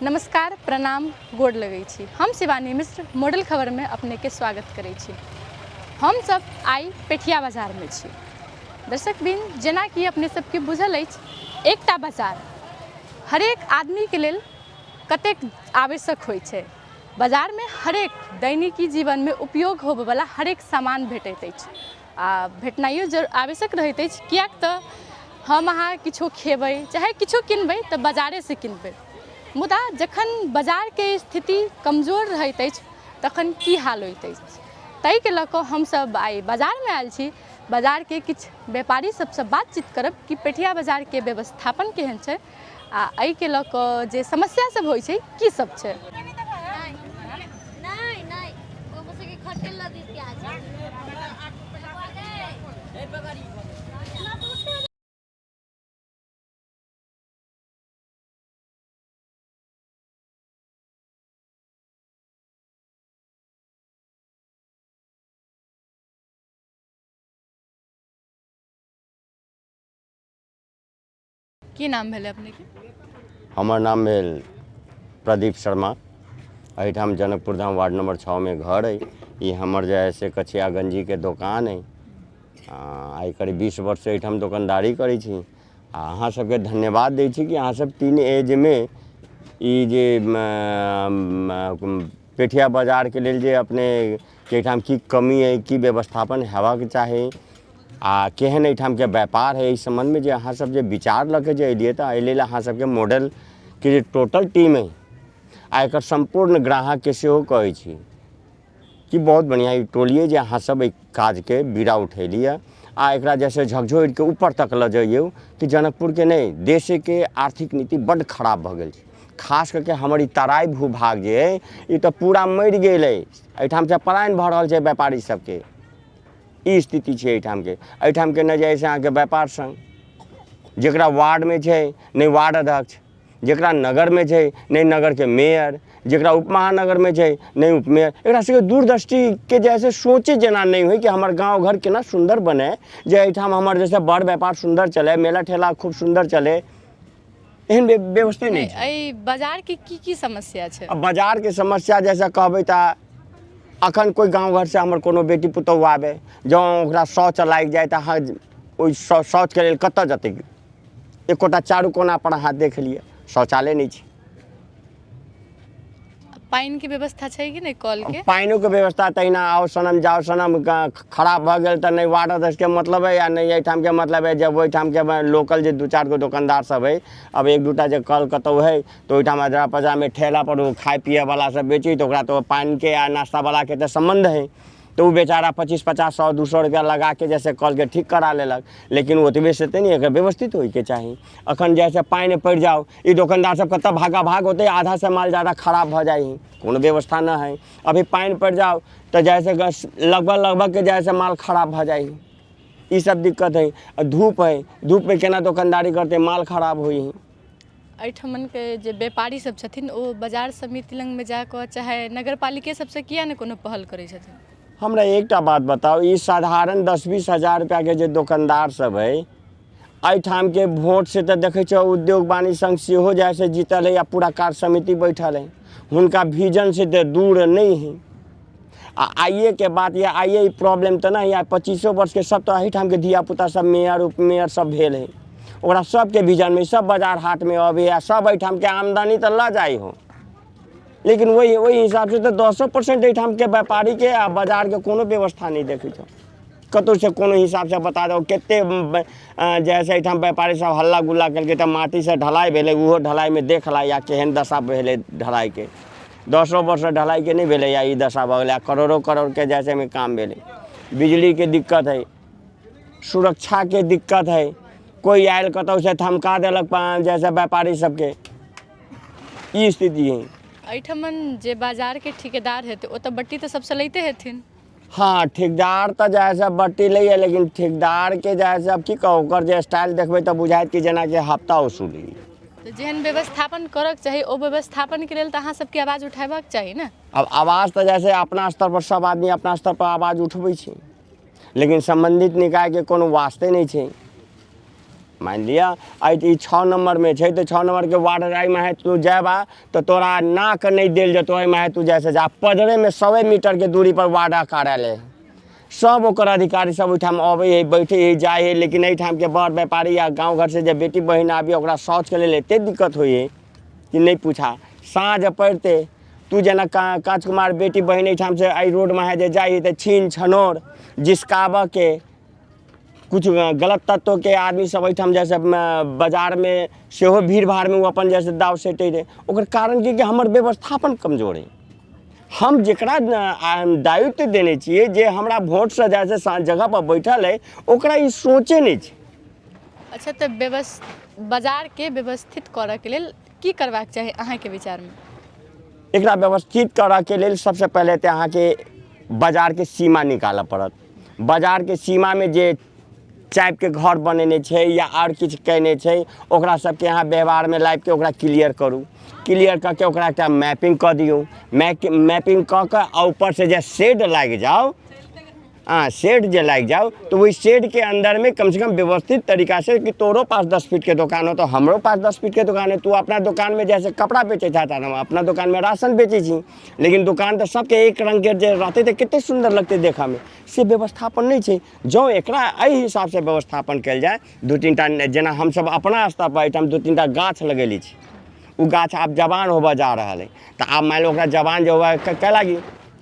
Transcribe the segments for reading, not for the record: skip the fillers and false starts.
नमस्कार, प्रणाम, गोड़ लगै छी। हम शिवानी मिश्र मॉडल खबरमे अपनेके स्वागत करै छी। हम सब आइ पेठिया बाजारमे छी। दर्शक बिन, जेनाकि अपने सबके बुझल अछि, एकटा बाजार हरेक आदमीके लेल कतेक आवश्यक होइ छै। बाजारमे हरेक दैनिकी जीवनमे उपयोग होबयवला हरेक सामान भेटैत अछि आ भेटनाइयो आवश्यक रहैत अछि, किएक तऽ हम अहाँ किछो खेबै चाहे किछो किनबै तऽ बाजारेसँ किनबै। मुदा जखन बाजारके स्थिति कमजोर रहैत अछि तखन की हाल होइत अछि, ताहिके लऽ कऽ हमसभ आइ बाजारमे आयल छी। बाजारके किछु व्यापारी सभसँ बातचीत करब कि पेठिया बाजारके व्यवस्थापन केहन छै आ एहिके लऽ कऽ जे समस्या सब होइ छै की सब छै। की नाम भेलै अपनेके? हमर नाम भेल प्रदीप शर्मा। एहिठाम जनकपुर धाम वार्ड नंबर 6 मे घर अइ। ई हमर जे हइ से कछिया गंजीके दोकान अइ। आइ करीब 20 वर्षसँ एहिठाम दोकानदारी करै छी आ अहाँ सबके धन्यवाद दै छी कि अहाँ सब 3 एजमे ई जे पेठिया बाजारके लेल जे अपनेके एहिठाम की कमी अइ, की व्यवस्थापन हेबाक चाही आ केहन एहिठामके व्यापार हइ, एहि सम्बन्धमे जे अहाँ सब जे विचार लऽ के जे एलियै, तऽ एहि लेल अहाँ सबके मॉडलके जे टोटल टीम अइ आ एकर सम्पूर्ण ग्राहकके सेहो कहै छी कि बहुत बढ़िआँ ई टोलियै जे अहाँ सब एहि काजके बीड़ा उठेलियै आ एकरा जैसे झकझोरिके ऊपर तक लऽ जइयौ कि जनकपुरके नहि, देशके आर्थिक नीति बड्ड खराब भऽ गेल छै। खास करके हमर ई तराई भूभाग जे अइ, ई तऽ पूरा मरि गेल अइ। एहिठामसँ पलायन भऽ रहल छै व्यापारी सबके। ई स्थिति छै एहिठामके। एहिठामके ने जे हइ से अहाँके व्यापार संघ, जकरा वार्डमे छै नहि वार्ड अध्यक्ष, जकरा नगरमे छै नहि नगरके मेयर, जकरा उपमहानगरमे छै नहि उपमेयर। एकरा सबके दूरदृष्टिके जे हइ से सोचे जेना नहि होइ कि हमर गाँव घर केना सुन्दर बनै, जे एहिठाम हमर जे छै बड़ व्यापार सुन्दर चलै, मेला ठेला खूब सुन्दर चलै, एहन व्यवस्थे नहि छै। एहि बाजारके की की समस्या छै? आ बाजारके समस्या जैसे कहबै तऽ अखन कोइ गाँव घरसँ हमर कोनो बेटी पुतहु आबै, जँ ओकरा शौच लागि जाय तऽ अहाँ ओहि शौचके लेल कतऽ जेतै? एकोटा चारू कोना पर अहाँ देख लिअ, शौचालय नहि छै। पानिके व्यवस्था छै कि नहि कलके? पानिओके व्यवस्था तहिना, आउ सनम जाउ सनम। खराब भऽ गेल तऽ नहि वार्ड अध्यक्षके मतलब हइ आ नहि एहिठामके मतलब हइ। जब ओहिठामके लोकल जे दू चारि गो दोकानदार सब हइ, अब एक दूटा जे कल कतहु हइ तऽ ओहिठाम अजरा पजरामे ठेला पर ओ खाय पियैवला सब बेची, तऽ ओकरा तऽ पानिके आ नाश्तावलाके तऽ सम्बन्ध हइ, तऽ ओ बेचारा 25 50 100 200 रुपैआ लगाके जैसे कलके ठीक करा लेलक, लेकिन ओतबेसँ तऽ नहि एकर व्यवस्थित होइके चाही। अखन जैसे पानि पड़ि जाउ, ई दोकानदार सब कतऽ भागा भाग होतै? आधासँ माल जादा खराब भऽ जाइ हइ। कोनो व्यवस्था नहि हइ। अभी पानि पड़ि जाउ तऽ जैसे लगभग लगभगके जैसे माल खराब भऽ जाइ हइ। ई सब दिक्कत हइ। आ धूप हइ, धूपमे केना दोकानदारी करतै? माल खराब होइ हइ। एहिठमनके जे व्यापारी सब छथिन ओ बाजार समिति लगमे जाकऽ चाहे नगरपालिके सबसँ किया नहि कोनो पहल करै छथिन? हमरा एकटा बात बताउ, ई साधारण 10-20 हजार रुपैआके जे दोकानदार सब हइ, एहिठामके वोटसँ तऽ देखै छियै उद्योग वाणिज्य संघ सेहो जाइ से जीतल हइ आ पूरा कार्य समिति बैठल हइ, हुनका विजनसँ तऽ दूर नहि हइ। आ आइएके बात यऽ, आइए ई प्रॉब्लम तऽ नहि, आइ 25 वर्षके सब तऽ एहिठामके धियापुता सब मेयर उपमेयर सब भेल हइ। ओकरा सबके विजनमे सब बाजार हाटमे अबै आ सब एहिठामके आमदनी तऽ लऽ जाइ हो, लेकिन ओहि ओहि हिसाबसँ तऽ 10% एहिठामके व्यापारीके आ बाजारके कोनो व्यवस्था नहि देखै छौ कतहुसँ कोनो हिसाबसँ। बता दौ कते जैसे एहिठाम व्यापारी सब हल्ला गुल्ला केलकै तऽ माटीसँ ढलाइ भेलै। ओहो ढलाइमे देख ला या केहन दशा भेलै ढलाइके। दसो वर्ष ढलाइके नहि भेलै या ई दशा भऽ गेलै आ करोड़ो करोड़के जैसे एहिमे काम भेलै। बिजलीके दिक्कत हइ, सुरक्षाके दिक्कत हइ। कोइ आयल कतहुसँ धमका देलक जैसे व्यापारी सबके। ई स्थिति हइ। एहिठमन जे बाजारके ठिकेदार हेतै ओ तऽ बट्टी तऽ सबसँ लैते हेथिन? हँ, ठेकेदार तऽ जे है से बट्टी लैए, लेकिन ठेकेदारके जे है से आब की कहू, ओकर जे स्टाइल देखबै तऽ बुझायत कि जेनाकि हफ्ता वसूली। तऽ जेहन व्यवस्थापन करऽके चाही ओ व्यवस्थापनके लेल तऽ अहाँ सबके आवाज उठेबाक चाही ने? आब आवाज तऽ जैसे अपना स्तर पर सब आदमी अपना स्तर पर आवाज उठबै छै, लेकिन सम्बन्धित निकायके कोनो वास्ते नहि छै। मानि लिअ आइ ई 6 नम्बरमे छै तऽ 6 नम्बरके वार्ड एहिमे है, तू जेबा तऽ तोरा नाक नहि देल जेतौ, एहिमे है तू जैसे जा। पदरेमे 100 मीटरके दूरी पर वार्ड कार्यालय है, सब ओकर अधिकारी सब ओहिठाम अबै है, बैठे है, जाइ है। लेकिन एहिठामके बड़ व्यापारी या गाँव घरसँ जे बेटी बहिन आबी ओकरा शौचके लेल एते दिक्कत होइ है कि नहि पूछा। साँझ पड़िते तू जेना काँच कुमार बेटी बहिन एहिठामसँ एहि रोडमे है जे जाइ है तऽ छीन छनोर जिसकाबऽके कुछ गलत तत्वके आदमी सब एहिठाम जैसे बाजारमे सेहो भीड़ भाड़मे ओ अपन जैसे दाव सेटै रहै। ओकर कारण की कि हमर व्यवस्थापन कमजोर है। हम जकरा दायित्व देने छियै जे हमरा भोटसँ जैसे जगहपर बैठल है ओकरा ई सोचे नहि छै। अच्छा, तऽ बाजारके व्यवस्थित करऽके लेल की करबाक चाही अहाँके विचारमे? एकरा व्यवस्थित करऽके लेल सबसँ पहिले तऽ अहाँके बाजारके सीमा निकालऽ पड़त। बाजारके सीमामे जे चाइपके घर बनेने छै या आओर किछु कयने छै ओकरा सबके अहाँ व्यवहारमे लाबिके ओकरा क्लियर करू। क्लियर कऽ के ओकरा एकटा मैपिंग कऽ दियौ। मैपिंग कऽ कऽ आ ऊपरसँ जे शेड लागि जाउ, हाँ शेड जे लागि जाउ तऽ ओहि शेडके अन्दरमे कमसँ कम व्यवस्थित तरीकासँ कि तोरो पास 10 फीटके दोकान हो तऽ हमरो पास 10 फीटके दोकान है, तू अपना दोकानमे जैसे कपड़ा बेचै छह तऽ हम अपना दोकानमे राशन बेचै छी, लेकिन दोकान तऽ सबके एक रङ्गके जे रहतै तऽ कते सुन्दर लगतै देखऽमे, से व्यवस्थापन नहि छै। जँ एकरा एहि हिसाबसँ व्यवस्थापन कयल जाय, 2-3 टा जेना हमसब अपना स्तरपर एहिठाम 2-3 टा गाछ लगेले छी, ओ गाछ आब जवान होबऽ जा रहल अइ, तऽ आब मानि लिअ ओकरा जवान जे होबऽ कै लागी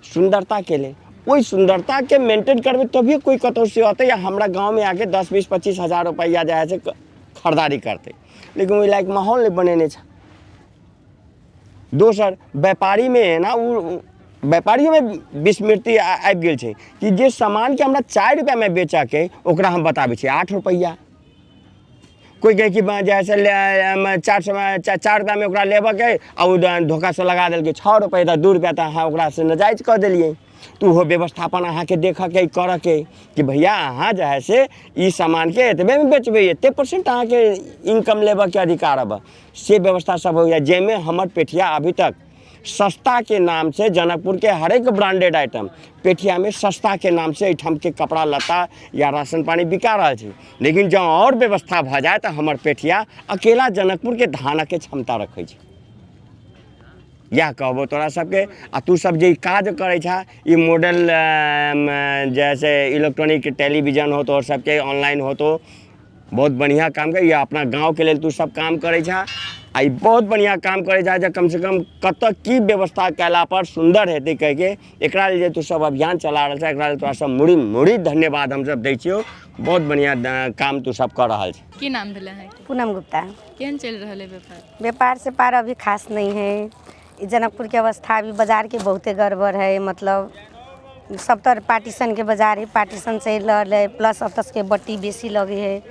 सुन्दरताके लेल, ओहि सुन्दरताके मेंटेन करबै तभिए कोइ कतहुसँ अतै या हमरा गाँवमे आके 10, 20, 25 हजार रुपैआ जे हइ से खरीदारी करतै, लेकिन ओहि लायक माहौल नहि बनेने छै। दोसर व्यापारीमे एना ओ व्यापारियोमे विस्मृति आबि गेल छै कि जे सामानके हमरा 4 रुपैआमे बेचऽके ओकरा हम बताबै छियै 8 रुपैआ। कोइ कहै कि जे हइ से 400 4 रुपैआमे ओकरा लेबऽके हइ आ ओ धोखासँ लगा देलकै 6 रुपैआ, तऽ 2 रुपैआ तऽ अहाँ ओकरासँ नजायज कऽ देलियै। तऽ ओहो व्यवस्थापन अहाँके देखऽके हइ, करऽके हइ कि भैया अहाँ जे हइ से ई सामानके एतबेमे बेचबै, एते परसेंट अहाँके इनकम लेबऽके अधिकार अब, से व्यवस्था सब होइए। जाहिमे हमर पेठिया अभी तक सस्ताके नामसँ जनकपुरके हरेक ब्रांडेड आइटम पेठियामे सस्ताके नामसँ एहिठामके कपड़ा लत्ता या राशन पानी बिका रहल छै, लेकिन जँ आओर व्यवस्था भऽ जाय तऽ हमर पेठिया अकेला जनकपुरके धानके क्षमता रखै छै। इएह कहबो तोरा सबके। आ तू सब जे ई काज करै छह ई मॉडल जैसे इलेक्ट्रॉनिक टेलीविजन हो तोहर सबके ऑनलाइन हो तो बहुत बढ़िआँ काम कर, अपना गाँवके लेल तू सब काम करै छह आ ई बहुत बढ़िआँ काम करै छह जे कमसँ कम कतऽ की व्यवस्था कयलापर सुन्दर हेतै कहिके एकरा लेल जे तू सब अभियान चला रहल छह एकरा लेल तोरा सब मुड़ी मुड़ी धन्यवाद हमसब दै छियौ। बहुत बढ़िआँ काम तू सब कऽ रहल छह। की नाम भेलै अहाँके? पूनम गुप्ता। केहन चलि रहल है व्यापार? व्यापार से पार अभी खास नहीं है। ई जनकपुर के अवस्था अभी बाजार के बहुते गड़बड़ है, मतलब सब तर पार्टीशन के बाजार है, पार्टीशन चलि रहल है, प्लस एतऽ सबके बट्टी बेसी लगै है।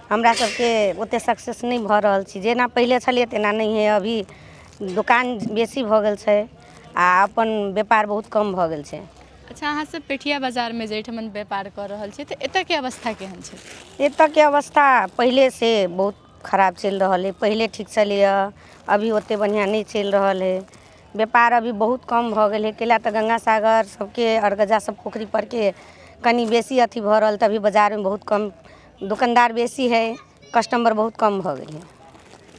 हमरा सबके ओते सक्सेस नहि भऽ रहल छी, जेना पहिले छलियै तेना नहि है। अभी दोकान बेसी भऽ गेल छै आ अपन व्यापार बहुत कम भऽ गेल छै। अच्छा, अहाँ सब पेठिया बाजारमे जाहिठमन व्यापार कऽ रहल छी तऽ एतऽके अवस्था केहन छै? एतऽके अवस्था पहिलेसँ बहुत खराब चलि रहल है। पहिले ठीक छलैए, अभी ओते बढ़िआँ नहि चलि रहल है। व्यापार अभी बहुत कम भऽ गेल है, कैला तऽ गंगा सागर सबके अरगजा सब पोखरि परके कनि बेसी अथी भऽ रहल, तऽ अभी बाजारमे बहुत कम दोकानदार बेसी है, कस्टमर बहुत कम भऽ गेल है।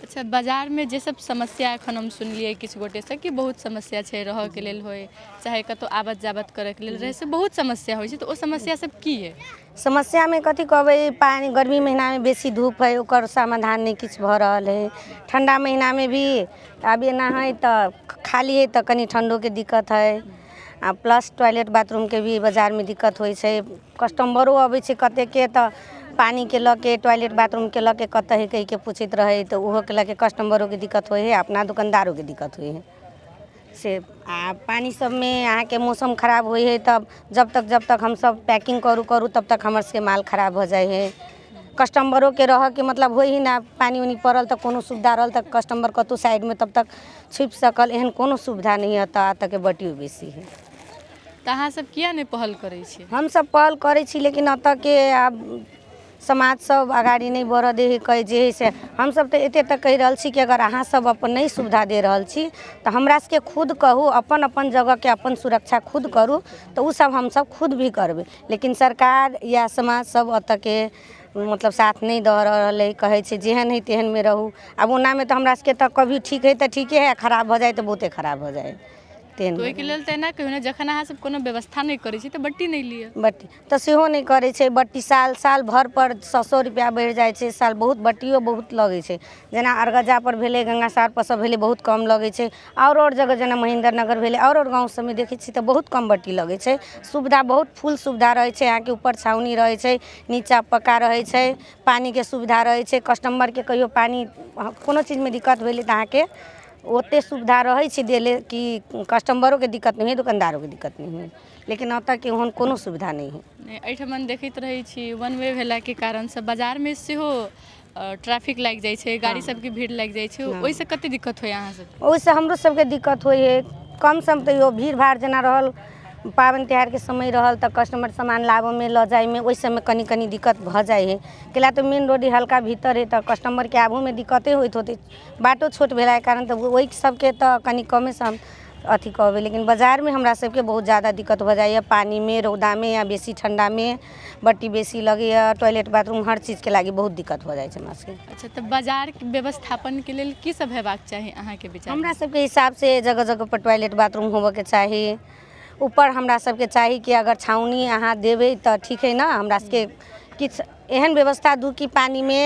अच्छा, बाजारमे जे सब समस्या एखन हम सुनलियै किछु गोटेसँ कि बहुत समस्या छै, रहऽके लेल होइ चाहे कतहु आबत जाबत करैके लेल रहै, से बहुत समस्या होइ छै, तऽ ओ समस्या सब की अइ? समस्यामे कथी कहबै, पानि गर्मी महीनामे बेसी धूप है, ओकर समाधान नहि किछु भऽ रहल है। ठण्डा महीनामे भी आब एना है तऽ खाली है तऽ कनि ठण्डोके दिक्कत है, आ प्लस टॉयलेट बाथरूमके भी बाजारमे दिक्कत होइ छै। कस्टमरो अबै छै कतेकके तऽ पानिके लऽ के टॉयलेट बाथरूमके लऽ के कतऽ है कहिके पूछैत रहै, तऽ ओहोके लऽ के कस्टमरोके दिक्कत होइ है, अपना दोकानदारोके दिक्कत होइ है से। आ पानि सबमे अहाँके मौसम खराब होइ है तब जब तक हमसब पैकिंग करू करू तब तक हमर सबके माल खराब भऽ जाइ है। कस्टमरोके रहऽके मतलब होइ है ना, पानि उनि पड़ल तऽ कोनो सुविधा रहल तऽ कस्टमर कतहु साइडमे तब तक छुपि सकल, एहन कोनो सुविधा नहि है एतऽ, एतऽके बट्टियो बेसी है। तऽ अहाँ सब किया नहि पहल करै छी? हमसब पहल करै छी, लेकिन एतऽके आब समाज सब अगाड़ी नहि बढ़ऽ दै है, कहै जे है से हमसब तऽ एते तक कहि रहल छी कि अगर अहाँ सब अपन नहि सुविधा दे रहल छी तऽ हमरा सबके खुद कहू, अपन अपन जगहके अपन सुरक्षा खुद करू, तऽ ओ सब हमसब खुद भी करबै, लेकिन सरकार या समाज सब एतऽके मतलब साथ नहि दऽ रहल हइ। कहै छै जेहन हइ तेहनमे रहू। आब ओनामे तऽ हमरा सबके तऽ कभी ठीक हइ तऽ ठीके हइ, आ खराब भऽ जाइ तऽ बहुते खराब भऽ जाइ हइ। तेहन तऽ ओहिके लेल तऽ एना कहियौ ने, जखन अहाँ सब कोनो व्यवस्था नहि करै छी तऽ बट्टी नहि लिअ। बट्टी तऽ सेहो नहि करै छै। बट्टी साल साल भर पर 100 रुपैआ बढ़ि जाइ छै साल। बहुत बट्टियो बहुत लगै छै। जेना अरगजा पर भेलै, गंगासार पर सब भेलै, बहुत कम लगै छै। आओर जगह जेना महेन्द्र नगर भेलै, आओर गाँव सबमे देखै छी तऽ बहुत कम बट्टी लगै छै। सुविधा बहुत फुल सुविधा रहै छै अहाँके। ऊपर छाउनी रहै छै, नीचा पक्का रहै छै, पानिके सुविधा रहै छै। कस्टमरके कहियो पानि कोनो चीजमे दिक्कत भेलै तऽ अहाँके ओते सुविधा रहै छै देले कि कस्टमरोके दिक्कत नहि होइ, दोकानदारोके दिक्कत नहि होइ। लेकिन एतऽके ओहन कोनो सुविधा नहि हइ। नहि, एहिठमन देखैत रहै छी वन वे भेलाके कारणसँ बाजारमे सेहो ट्रैफिक लागि जाइ छै, गाड़ी सबके भीड़ लागि जाइ छै। ओहिसँ कते दिक्कत होइए अहाँ सबके? ओहिसँ हमरो सबके दिक्कत होइ हइ कम सम। तैयो भीड़ भाड़ जेना रहल, पाबनि तिहारके समय रहल, तऽ कस्टमर सामान लाबऽमे लऽ जाइमे ओहि सबमे कनि कनि दिक्कत भऽ जाइ हइ। कैला तऽ मेन रोड हल्का भीतर हइ, तऽ कस्टमरके आबहोमे दिक्कते होइत होतै। बाटो छोट भेलाके कारण तऽ ओहि सबके तऽ कनि कमे सम अथी कहबै। लेकिन बाजारमे हमरा सबके बहुत ज्यादा दिक्कत भऽ जाइए, पानिमे, रौदामे या बेसी ठण्डामे। बट्टी बेसी लगैए, टॉयलेट बाथरूम हर चीजके लागि बहुत दिक्कत भऽ जाइ छै हमरा सबके। अच्छा, तऽ बाजारके व्यवस्थापनके लेल की सब हेबाक चाही अहाँके विचार? हमरा सबके हिसाबसँ जगह जगह पर टॉयलेट बाथरूम होबऽके चाही। ऊपर हमरा सबके चाही कि अगर छाउनी अहाँ देबै तऽ ठीक हइ ने। हमरा सबके किछु एहन व्यवस्था दू कि पानिमे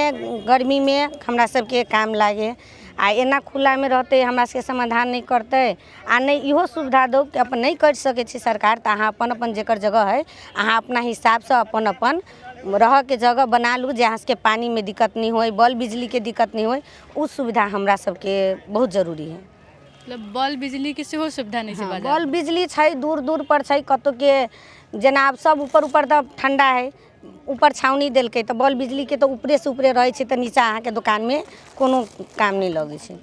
गर्मीमे हमरा सबके काम लागे। आ एना खुलामे रहतै, हमरा सबके समाधान नहि करतै। आ नहि इहो सुविधा दू कि अपन नहि करि सकै छै सरकार, तऽ अहाँ अपन अपन जकर जगह हइ, अहाँ अपना हिसाबसँ अपन अपन रहऽके जगह बना लू, जे अहाँ सबके पानिमे दिक्कत नहि होइ, बल बिजलीके दिक्कत नहि होइ। ओ सुविधा हमरा सबके बहुत जरूरी हइ। मतलब बल बिजलीके सेहो सुविधा नहि छै बाजार? बल बिजली छै, दूर दूर पर छै कतौके। जेना आब सब ऊपर ऊपर तऽ ठण्डा हइ, ऊपर छाउनी देलकै, तऽ बल बिजलीके तऽ ऊपरेसँ ऊपरे रहै छै, तऽ नीचा अहाँके दोकानमे कोनो काम नहि लगै छै।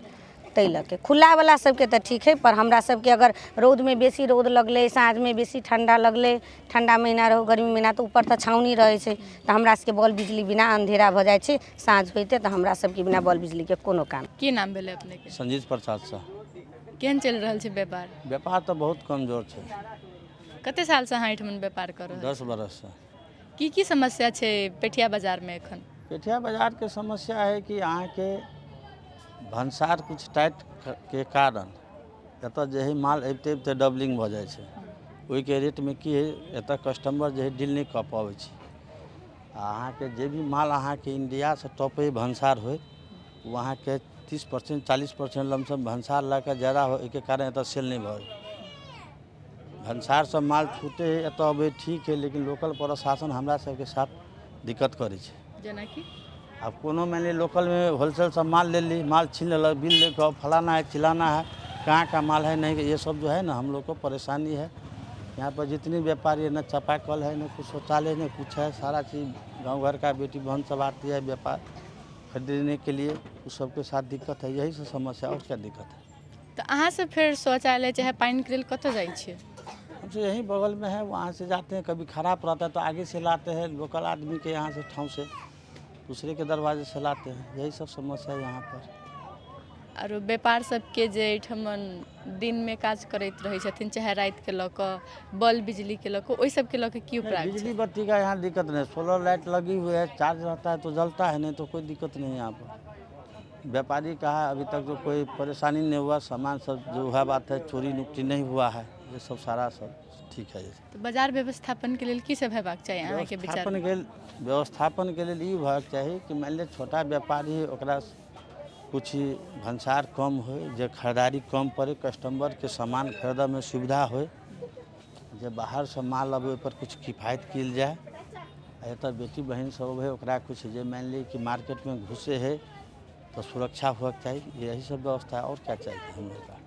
ताहि लऽ कऽ खुल्लावला सबके तऽ ठीक हइ, पर हमरा सबके अगर रौदमे बेसी रौद लगलै, साँझमे बेसी ठण्डा लगलै, ठण्डा महीना रहू, गर्मी महीना, तऽ ऊपर तऽ छाउनी रहै छै, तऽ हमरा सबके बल बिजली बिना अन्धेरा भऽ जाइ छै साँझ होइते। तऽ हमरा सबके बिना बल बिजलीके कोनो काम। की नाम भेलै अपनेके? संजीत प्रसाद शाह। केहन चलि रहल छै व्यापार? व्यापार तऽ बहुत कमजोर छै। कते सालसँ अहाँ एहिठमन व्यापार कऽ रहल? 10 बरससँ। की की समस्या छै पेठिया बाजारमे एखन? पेठिया बाजारके समस्या है कि अहाँके भनसार किछु टाइट के कारण एतऽ जे हइ माल अबिते अबिते डबलिंग भऽ जाइ छै। ओहिके रेटमे की हइ, एतऽ कस्टमर जे हइ डील नहि कऽ पबै छै। आ अहाँके जे भी माल अहाँके इण्डियासँ टपै भनसार होइत, ओ अहाँके 30%, 40% लमसम भनसार लए कऽ ज्यादा होइके कारण एतऽ सेल नहि भऽ। भनसारसँ माल छूटे हइ, एतऽ अबै ठीक हइ, लेकिन लोकल प्रशासन हमरा सबके साथ दिक्कत करै छै। जेनाकि? आब कोनो मानि लिअ लोकलमे होलसेलसँ माल लेली, माल छीन लेलक, बिल ले कऽ फलाना है चिलाना है, कहाँ का माल है नहीं, ये सब जो है ना हम लोग को परेशानी है। यहाँ पर जितनी व्यापारी है, न चापाकल है, न कुछ शौचालय, न कुछ है। सारा चीज़ गांव घर का बेटी बहन सब आती है व्यापार खरीदने के लिए, उस सबके साथ दिक्कत है। यही सब समस्या, और क्या दिक्कत है। तऽ अहाँ सब फेर शौचालय चाहे पानिके लेल कतऽ जाइ छियै? हमसे यहीं बगल में है, वहाँ से जाते हैं। कभी खराब रहता है तो आगे से लाते हैं, लोकल आदमी के यहाँ से ठाव से दूसरे के दरवाजे से लाते हैं। यही सब समस्या है यहाँ पर। आरो व्यापार सबके जे एहिठमन दिनमे काज करैत रहै छथिन चाहे रातिके लऽ कऽ, बल बिजलीके लऽ कऽ, ओहि सबके लऽ कऽ की नहीं, उपराग छै? बिजली बत्ती का यहाँ दिक्कत नहीं। सोलर लाइट लगी हुई है, चार्ज रहता है तो जलता है, नहीं तो कोई दिक्कत नहीं है। यहाँ पर व्यापारी का है अभी तक जो कोई परेशानी नहीं हुआ। सामान सब जो है बात है, चोरी नुकटी नहीं हुआ है। ये सब सारा सब ठीक है। तऽ बाजार व्यवस्थापनके लेल की सब हेबाक चाही अहाँके विचार? व्यवस्थापनके लेल ई होयके चाही कि मानि लिअ छोटा व्यापारी है, ओकरा कुछ भनसार कम होइ, जे खरीदारी कम पड़े, कस्टमरके सामान खरीदऽमे सुविधा होइ, जे बाहरसँ माल अबै ओहिपर किछु किफायत कयल जाय। आ एतऽ बेटी बहिन सब अबै, ओकरा किछु जे मानि लिअ कि मार्केटमे घुसे है तऽ सुरक्षा होयके चाही। यही सब व्यवस्था है, और क्या चाहिए हम लोग का।